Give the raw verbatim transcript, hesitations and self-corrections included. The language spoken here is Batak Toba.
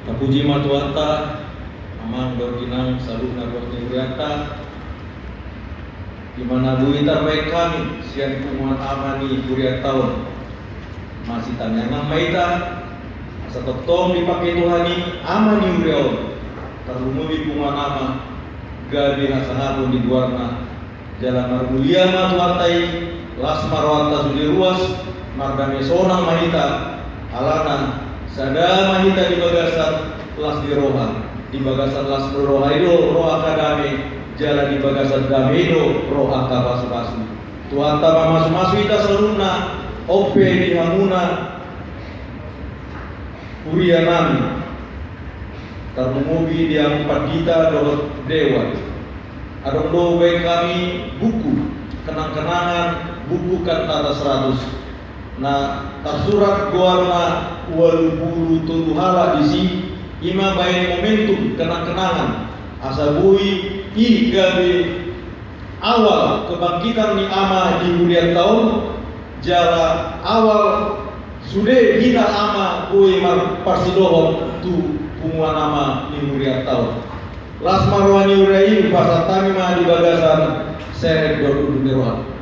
Tapuji ma Tuhanta, Amang dohot Inang saluhutna, dohot ni hurianta. Di mana boi tarbahen hami sian punguan ama ni hurianta on, masitangiangan ma hita asa tongtong dipake Tuhan i ama ni huria on, tarlumobi punguan ama, gabe hasangapon di goarna. Jala marmulia ma Tuhanta i, las ma rohanta sude ruas, mardame sonang ma hita, alana sada ma hita di bagasan las ni roha. Di bagasan las ni roha i do roha angka dame, jala di bagasan dame i do roha angka pasupasu. Tuhanta mamasumasu hita saluhutna, on pe di hamuna huria nami. Tarlumobi di hamu pandita dohot dewan. Adong do hubaen hami buku kenang-kenangan, buku Kantata Seratus. Na tarsurat goarna ualu pulu tolu halak disi, i ma baen momentum kenang-kenangan, asa boi i gabe awal kebangkitan ni ama di hurianta on, jala awal sude hita ama boi marparsidohot tu punguan ama ni hurianta on. Las ma roha ni huria i, hupasahat hami ma di bagasan serep dohot unduk ni roha.